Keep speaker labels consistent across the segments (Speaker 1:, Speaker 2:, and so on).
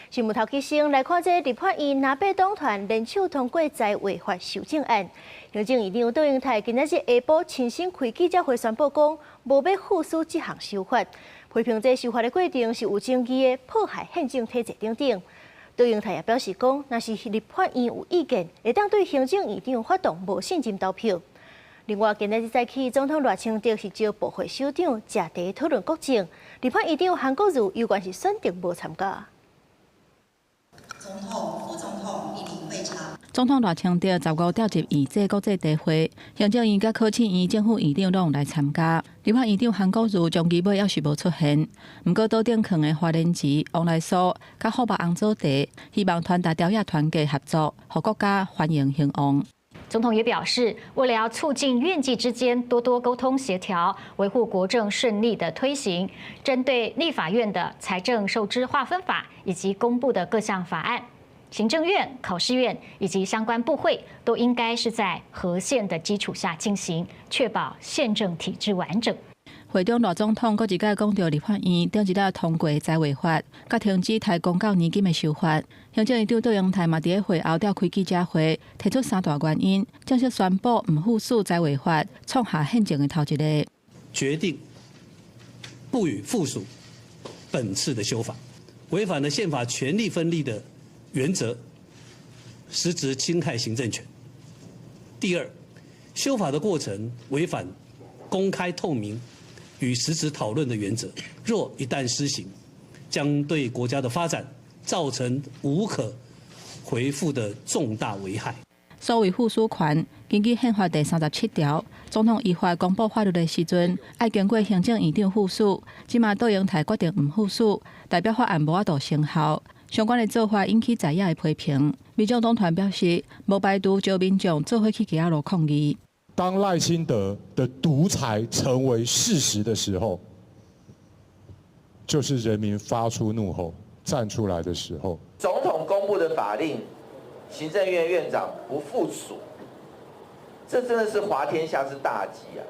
Speaker 1: 新聞頭起先來看這立法院藍白黨團聯手通過財劃法修正案。行政院長卓榮泰今仔日下晡親身開記者會宣布講，無欲副署這項修法，批評這修法的過程是有爭議的，破壞憲政體制等等。卓榮泰也表示講，若是立法院有意見，會當對行政院長發動無信任投票。另外，今仔日早起，總統賴清德是召部會首長食茶討論國政，立法院長韓國瑜猶原是選擇無參加。
Speaker 2: 總統、副總統蒞臨會場。
Speaker 3: 總統賴清德15召集院際國際茶會，行政院佮考試院正副院長攏來參加。立法院長韓國瑜終其尾猶是無出現，毋過桌頂囥的花蓮旗、黃來蘇佮虎目紅棗茶，希望傳達朝野團結合作，予國家繁榮興旺。
Speaker 4: 總統也表示，為了要促進院際之間多多溝通協調，維護國政順利的推行，針對立法院的財政收支劃分法以及公布的各項法案，行政院、考試院以及相關部會都應該是在合憲的基礎下進行，確保憲政體制完整。
Speaker 3: 會中賴總統閣一擺講著立法院頂一日通過財劃法，佮停止提公教年金的修法。行政院長卓榮泰嘛佇咧會後召開記者會，提出三大原因，正式宣布毋副署財劃法，創下憲政的頭一例。
Speaker 5: 決定不予副署本次的修法，違反了憲法權力分立的原則，實質侵害行政權。第二，修法的過程違反公開透明與實質討論的原則，若一旦施行，將對國家的發展造成無可回復的重大危害。
Speaker 3: 所謂副署權，根據憲法第37條，總統依法公布法律的時陣，愛經過行政院長副署。這馬卓榮泰決定毋副署，代表法案無法度生效。相關的做法引起在野的批評。民眾黨團表示，無排除召民眾做伙去街仔路抗議。
Speaker 6: 當賴清德的獨裁成為事實的時候，就是人民發出怒吼、站出來的時候。
Speaker 7: 總統公布的法令，行政院院長不副署，這真的是滑天下之大稽啊！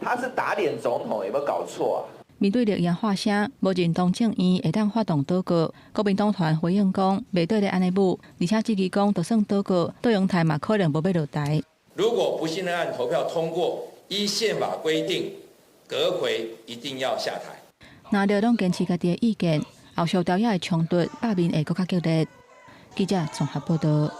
Speaker 7: 他是打臉總統，有沒有搞錯啊？
Speaker 3: 面對綠營喊聲，無認同政院會當發動倒閣，國民黨團回應講，袂綴咧按呢舞，而且質疑講，就算倒閣，卓榮泰嘛可能無欲落台。
Speaker 8: 如果不信任案投票通過，依憲法規定，閣揆一定要下台。
Speaker 3: 藍綠攏堅持家己的意見，後續朝野的衝突，罷免會閣較激烈。記者綜合報道。